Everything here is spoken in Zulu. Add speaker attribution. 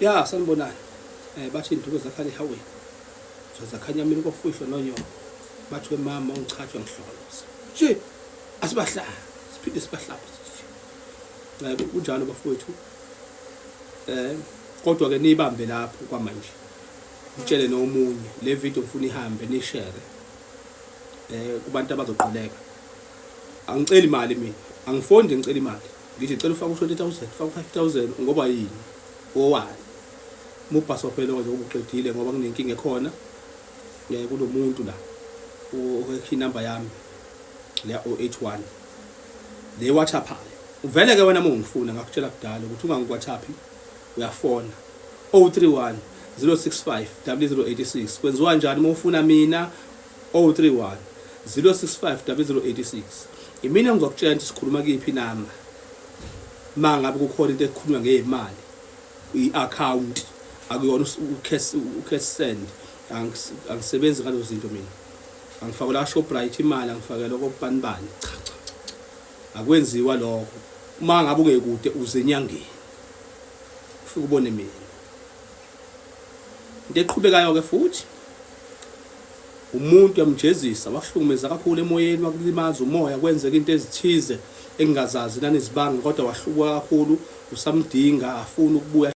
Speaker 1: Ya sanibonani. Bathi induku zakhala ehaweni. Zakhanya mina kofuhlwa nonyoko. Bathi wemama ungichathwa ngihloloza. Nje asibahlali siphinde sibahlaphe. Kunjalo bafowethu. Kodwa ke nibambe lapho kwamanje. Utshele nomunye le video ngifuna ihambe nishare. Kubantu abazoqoleka. Angiceli imali mina. Angifondi ngicela imali. Ngithi ngicela ufake u-20,000, ufake u-5,000 ngoba yini? Owani? Mubhasobhele nje ubuqedile ngoba kunenkinga ekhona. Kunomuntu la okhe inamba yami leya 081 le WhatsApp-ayo. Uvele ke wena uma ungifuna ngakutshela kudala ukuthi ungangi-WhatsApp uyafona 031 065 0086. Kwenziwa njani uma ufuna mina? 031 065 0086. Imina ngizokutshela ukuthi sikhuluma kuyiphi inamba. Ma ngabe kukhona into ekhulunywa ngeyimali, i-account akuyona u-cash send. Angisebenzi ngalezo zinto mina. Angifakelwa Shoprite imali, angifakelwa kobani bani. Cha cha cha, akwenziwa lokho. Uma ngabe ungekude uze enyangeni ufike ubone mina. Into eqhubekayo ke futhi, umuntu uyamjezisa, wakuhlukumeza kakhulu emoyeni, wakulimaza umoya, kwenzeka into ezithize engingazazi nanizibanga, kodwa wahlubuka kakhulu, usamdinga, afuna ukubuya.